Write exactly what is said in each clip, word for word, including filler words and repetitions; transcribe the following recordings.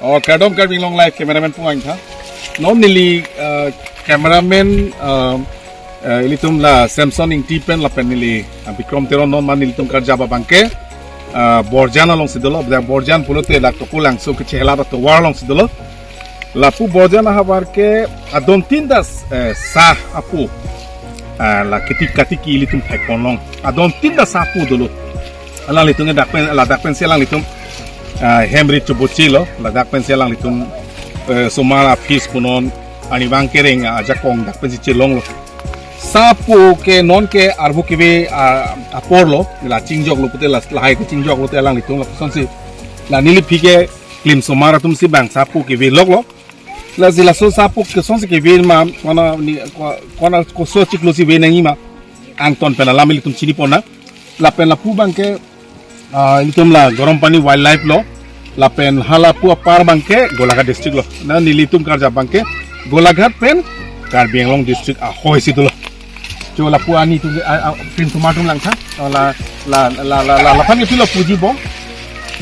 Oh, kardom Karbi Anglong Live cameraman pung ain tha. Non neli, eh, cameraman, eh, eh, ilitum la Samson Ingti pen lapen neli, eh, Bikram Teron non man nelitum karjap abangke, eh, Borjan alongsi dolo, Borjan pulote la Tokolangso kechehela tovar alongsi dolo. Lapu Borjan ahavar ke adon tin das, eh, sah apu. Eh, la kiti katiki ilitum thekponlong. Adon tin das sah apu dolo. Alanglitum ke dak pen, ladak pensi alanglitum, ah, hem rit chubuchi lo, ladak pensi alanglitum, eh, osomar a-fees punon, arnivang kereng, ah, ajakong dak pensi chelonglo. Sah apu ke non ke arvo keve, ah, apor lo, la chingjok lo pute la, lahai ke chingjok lote alanglitum lapusonsi. La neliphi ke klim osomar atumsi bang sah apu keve loklo. Lasi laso sah apu kosonsi keve ma, kona ni, ko-, kona koso chiklo si ve nangji ma. Angton pen alam ilitum chiniponang. Lapen lapu abangke, ah, ilitum la Garampani Wildlife lo. Lapen halapu apar abangke Golaghat district lo. Na nelitum karjap abangke Golaghat pen Karbi Anglong district ahoi si dolo. Cho lapu ani tu, ah, ah, pin tomatum langtha. Oh, la, la, la, la, la, la, kami pilo puji bong?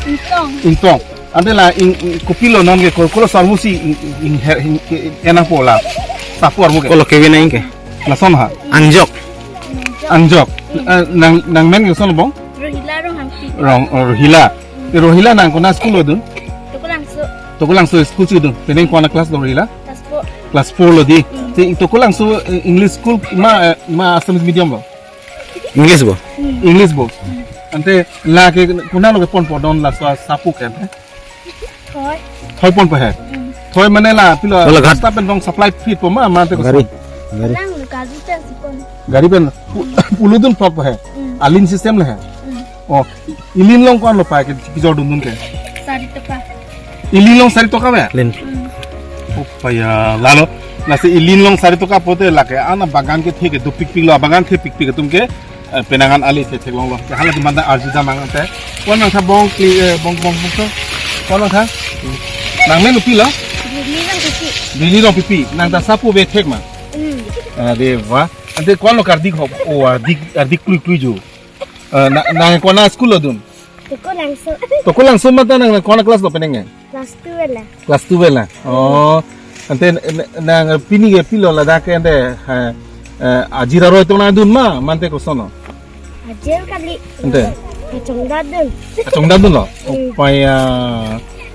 Ingtong. Ingtong. Ante la ing, ing, kopilo non ke ko-, kolo sarmusi ing, ing, ing, her, ing, ing, enang po la. Sah apu armu ke. Kolo keve nangji ke? Lason ha. Angjok. Angjok. Eh, nang, nangmen koson bong? Rohila Ronghangpi. Rong, oh, Rohila. Eh, Rohila nang kona school lo dun? Tokolangso. Tokolangso school si dun. Penang kona class lo Rohila? Class four. Class four lo di. Hmm. Si Tokolangso, eh, English school ma, eh, ma Assamese medium lo? English bo. Hmm. English bo. Hmm. Ante la ke konat lo keponpo non laso sah apu ke ante? Thoi. Thoi ponpo he. Hmm. Thoi mane la pilo Golaghat. Rasta pen dong supply pipo ma, ma te koson. Gari. Gari. Lang lo gari pen si pon. Gari pen pu-, puludun pok he. Hmm. Alin system le he. Hmm. Oh, ilin along ko-an lo pai ke kejor dundun ke? Sari toka. Ilin along sari toka be? Lin. Hmm. Oh, paya lalo. Lasi ilin along sari toka pute lake ana bagan kethe ke dopikpik lo, bagan thepikpik atum ke, eh, penang an ali the theklonglo. Ke hala demand arju damnang ante. Ko-an nangtha bong kli, eh, bong, bong, bong so. Ko-an nangtha? Hmm. Nangmen kopilo? Bini Rongpipi. Bini Rongpipi. Nangta sah apu ve thek ma? Hmm. Are wah. Ante ko-an lo kardik ho. Oh, ardik, ardik klui klui jo. Eh, na, nang kona school lo dun? Tokolangso. Tokolangso mata nang kona class lo penang ke? Class two la. Class two la. Oh. Ante n-, n-, nang pini ke pilo ladak ke ante, ha, eh, ajir aroi tong nangdun ma, mate koson lo? Ajir kali. Ante? Kachongdat dun. Kachongdat dun lo? Hmm. Oh, paya.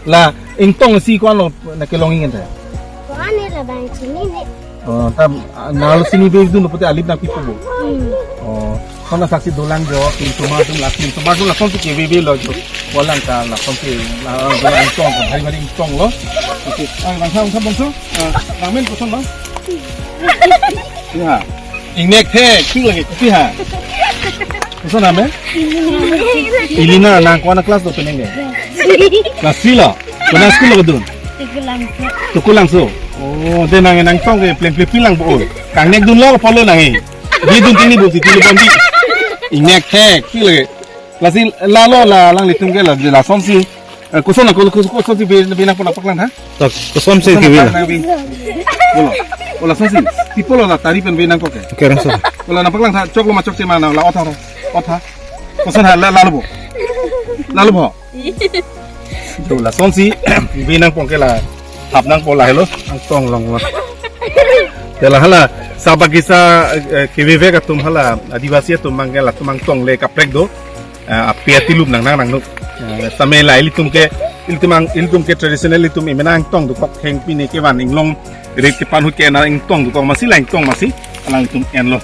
La, ingtong si ko-an lo nangkelongji ante? Ko-an ne la bang chinine. Oh, ta, ah, nalo chini bebdun pute alip nangpipo bo. Hmm. Oh, kona saksi dolang jo, klim osomar atum la, klim osomar atum lasonsi keveve lo jo. Walang ta lasonsi, la, dolang ingtong, bhari bhari ingtong lo. Oke, ah, bangsa, bangsa, bangsa. Ah, nangmen koson lo? Ya. Ingnek thek, thik lagi, kopi ha. Koson nangmen? Ilina, nang kona class lo penang ke? Class three lo. Kona school lo dun? Tokolangso. Tokolangso. Oh, de nang nangtong ke pleng pleng pilang bo. Kangnek dunlo polo nang e. Di dun tini bo, tini bomdi. Ingnek thek, pi lagi. Lasi lalo la alanglitum ke la, lasonsi. Eh, koson na, kol-, kos-, kosonsi be, be nangpo nangpaklang tha? Tok, kosonsi kosonsi kevin. Nangpaklang tha. Bolo. Bolo, lasonsi. Tipo lo la tari pen be nangkok ke. Oke, langsung. Bolo nangpaklang tha, choklo ma chokche ma na la otha tha. Otha. Koson ha la, lalo bo. Lalo bo. To lasonsi, be nangpo ke la, hap nangpo la helo, ingtong longlo. Te la hala, sah bagisa, eh, kevevek atum hala, Adivasi atum abangke latum ingtong le kaprek do, eh, api atilup nang nang nang nuk. Eh, same la ilitum ke, ilitum ang, ilitum ke traditional ilitum imena ingtong dokok heng pini kevan inglong rit kepanhut ke na ingtong dokok masi la ingtong masi, alangtum enlo.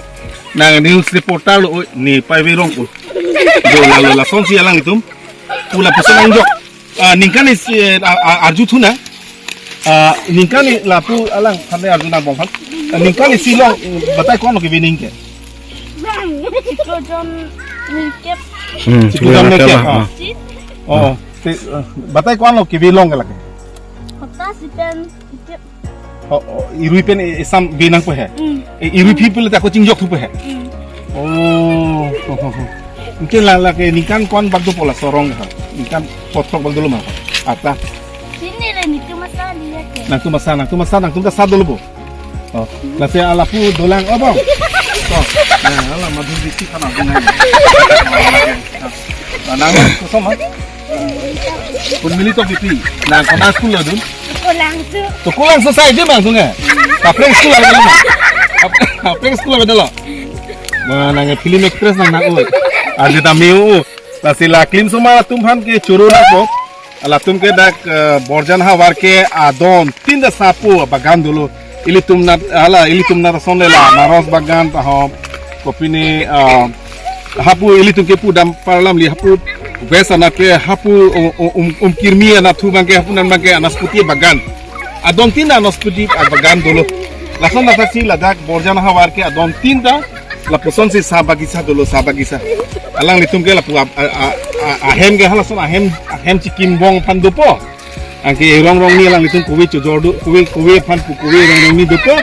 Nang news reporter lo, oi, ne paiverong, oi. Do lalo lasonsi alanglitum. Pu lapuson angjok. Ah, ningkan isi, eh, a, a, arju thuna. Ah, ningkan i lapu alang than arju nang bong phan. Ah, ningkan isi along, eh, batai ko-an lo keve ning ke? Chiklo jon ningkep. Hmm, chiklo jon ningkep, ah. Ah. Oh, te, eh, batai ko-an lo keve long ke lake? Hopta isi pen ningkep. Oh, oh, irui pen, eh, esam be nangpo he. Mm. Eh, irui phi pule ta ko chingjok thupo he. Mm. Oh. Anke la, lake ningkan ko-an bak dopo laso arong ha? Ningkan pothrok bak dolo ma? Ata. Chini le, netum asa liya ke. Nangtum asa, nangtum asa, nangtum ta sat dolo bo. Oh. Lasi alapu dolang abang. Oh. Nah, ala madhu disi kana bunai. Oh, lake. Nah, nang koson ma? Pun mili to pipi. Nang kona school lo dun? Kolangso. To Kolangso sai je bang sungai. Kaprek school lo dun. Kaprek school lo dun lo. Ma nang film actress nang nang oi. Aja tami u. Lasi la klimsomar atum aphan ke choro na ko. Latum ke dak eh, Borjan havar ke adon tin ta sapu bagan dolo. Ilitum nat hala ilitum nat ason le la naros bagan tahom. Kopine ah, hapu ilitum ke pudam parlam li hapu west anat ke hapu um, um, um, um kirmi anat thu bang ke hapu nan bang ke anasputi bagan. Adon tin ta anasputi bagan dolo. Lason lasaksi ladak Borjan havar ke adon tin ta lapuson si sa bagisa dolo sa bagisa. Alanglitum ke lapu a, a, a, a, ahem ke halason ahem ahem chikim bong aphan dopo. Anke rong rong ni alanglitum kuwi chojor do kuwi kuwi aphan pu kuwi rong rong ni dopo.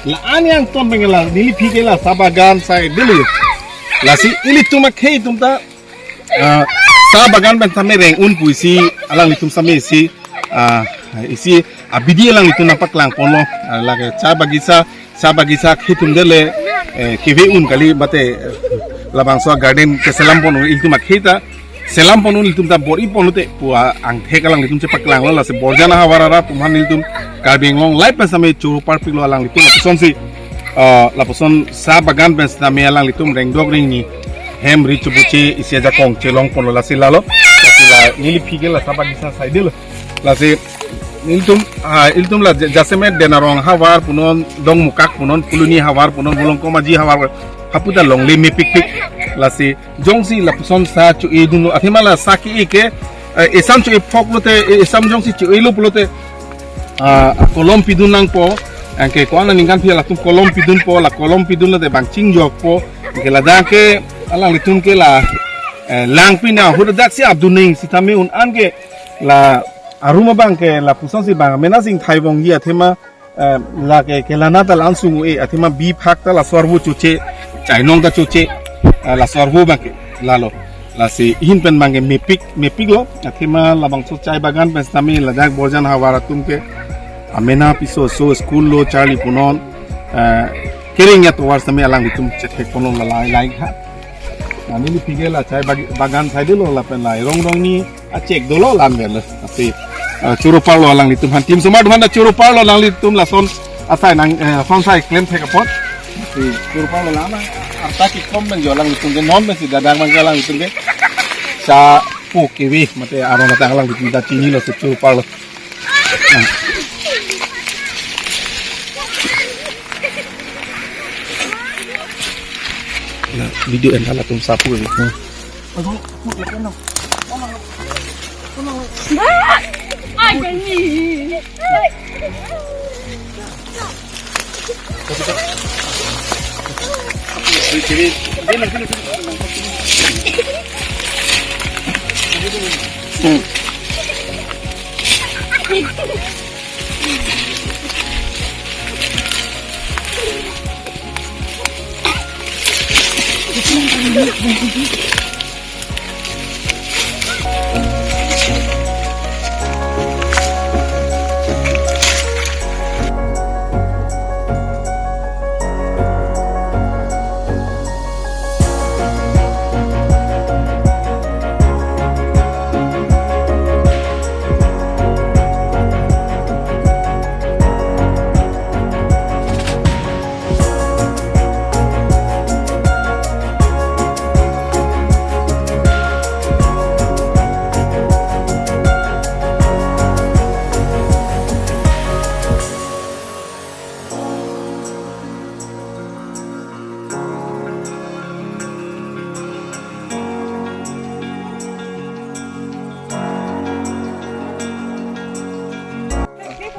La an yang ton bengela neli phi ke la sa bagan sai dulu. Lasi ilitum akhei tum ta ah, sa bagan pen same reng un pusi alanglitum same isi ah, isi abidi alanglitum nangpaklang ponlo. Ah, lake sa bagisa sa bagisa khitum dele eh, keve un kali bate eh, labangso garden keselam pon ilitum akhei ta selam pon ilitum ta bor-i pon te pu angthek alanglitum chepaklanglo lasi Borjan havar arat atum aphan ilitum Karbi Anglong live pen same choro parpiklo alanglitum lapuson si ah, lapuson sa bagan pen same alanglitum rengdok rengni hem ri chubuche isi ajakong chelong ponlo lasi lalo lasi la neli phi ke la sa bagisa sai dilo. Lasi ilitum ah, ilitum la ja- jasemet Denarong havar punon Dongmukak punon Phuloni havar punon Volongkom Aji havar hapu ta longle mepikpik. Lasi jongsi lapuson sa cho-e dunlo athema la sa ke-e ke eh, esam cho-e phok lote eh, esam jongsi cho-e lo pulote ah, kolom pidun nangpo. Anke ko-an aningkan phi latum kolom pidunpo la kolom pidun lote bang chingjokpo. Anke ladak ke alanglitum ke la eh, langpi na hudadak si abduning sitame un an ke la arum abang ke lapuson si bang mena sing thai bong ji athema eh, lake kelana ta la-an sung e athema bi phak ta laso arvo choche chainong ta choche eh, laso arvo bang ke lalo. Lasi hin pen bang ke mepik mepiklo athema labangso chai bagan pen sitame ladak Borjan havar atum ke amena piso so school lo charli punon eh, kering ya tovar sitame alanglitum chethek ponlo la lai lai ha. Neli phi ke la chai bag- bagan sai dilo lapen la rong rong ni achek dolo lan vel. Lasi ah, choro parlo alanglitum aphan klimsomar atum aphan ta choro parlo alanglitum lason asai nang eh, son sai klem thek apot. Lasi choro parlo la na arta kekom pen jo alanglitum ke non pen si dadang bang ke alanglitum ke sa pu kevi mate aron mate alanglitum ta chinilo si choro parlo. Na video en hala tum sapu ni.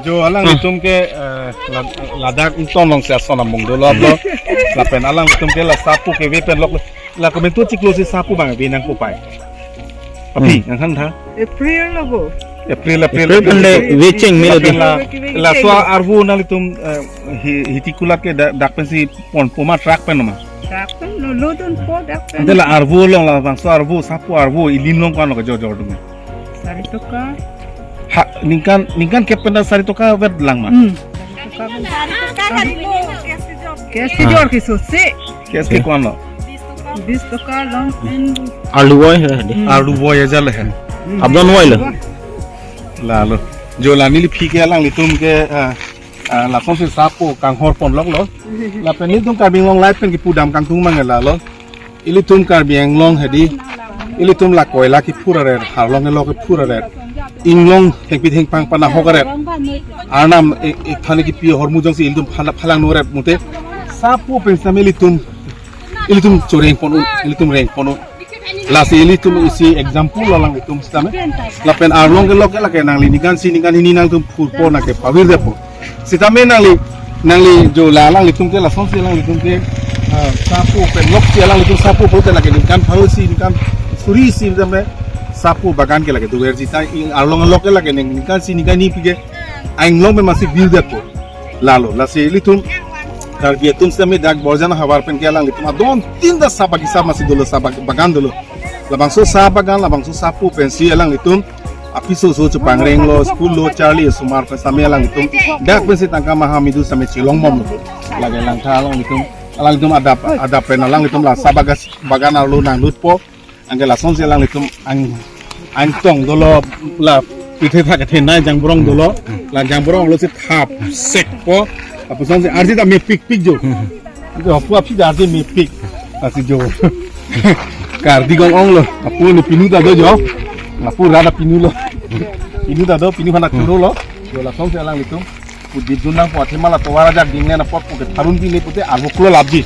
Jo alanglitum ke eh, la- ladak ington long sia sonam mung dolo ablo. Lapen alanglitum ke la sapu kevi pen lok la komentu chiklo si sapu bang vi nangpo pai. Api nang kan tha. April lo bo. April April April pen le vecheng melo di. Lapen la la so arvo nanglitum eh, hi- hitikulat ke da- dak pen si ponpo ma truck pen ma. Truck pen lo lo dunpo truck pen. Ante la arvo long labangso arvo sapu arvo ilim long kan lo ke jor jor dung. Sari toka. Ha ningkan ningkan kep pen ta sari toka vet lang ma. Hmm. Sari toka pen. Sari toka kan ini. Cash jor ke sose. Cash ke ko-an lo. Bis toka long pen. Alu voi he de. Hmm. Alu voi aja le he. Abang nuai lo. Lalo. Jo la neli aphi ke alanglitum ke, ah, ah, lason si sapo kanghor ponlok lo. Lapen nelitum Karbi Anglong Live pen kipudam kangtung mang lalo. Ilitum Karbi Anglong hedi. Ilitum la koila kiphur aret, arlong kelok kiphur aret. Inglong thengpi thengphang panahok aret. Arnam ek, ek thani kipi ahormu jongsi ilitum phala, phalang nu aret mute. Sapo pen sitame ilitum, ilitum choreng pon un, ilitum reng pon un. Lasi ilitum isi example lo alanglitum sitame. Lapen arlong kelok ke lake nangli ningkan isi ningkan hini nangtum phurpo nangke pavirdetpo. Sitame nangli, nangli jo la alanglitum ke lason si alanglitum ke, ah, sapo pen lok si alanglitum sapo pulote lake ningkan pharo isi ningkan suri isi sitame sapo bagan ke lake doverji ta, arlong kelok ke lake ningkan isi ningkan hini pi ke inglong pen masih virdetpo. Lalo, lasi ilitum Karbi atum sitame dak Borjan havar pen ke alanglitum adon tin ta sa bagisa masih dolo, sa bag-, bagan dolo. Labangso sa bagan, labangso sapo pensi alanglitum apiso so chepangreng lo, school lo, charli osomar pen sitame alanglitum dak pensi tangka maha midu sitame chelong bom lo. Lake langtha alanglitum, alanglitum adap, adap pen alanglitum la sa bagas, bagan arlo nanglutpo. Anke lason si alanglitum ang, angtong dolo, la pithe thak athe nai jangbrong dolo. La jangbrong lo si thap sekpo. Lapuson si ardi ta mepik pik jo. Jo pu aphi ta ardi mepik. Lasi jo. Kardi gong ong lo. Lapu ne pinu ta do jo. Lapu ra ta pinu lo. Pinu ta do, pinu hana churo lo. Jo lason si alanglitum pu dipdun nangpo, athema la tovar ajak ding nena pot pu ke tharun ding ne pute arvo klo labji.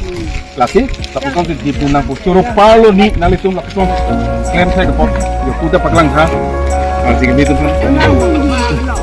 Lasi, lapuson si dipdun nangpo. Choro parlo ni nanglitum lapuson klem thek pot. Jo pu ta paklang tha. Ardi ke nelitum san.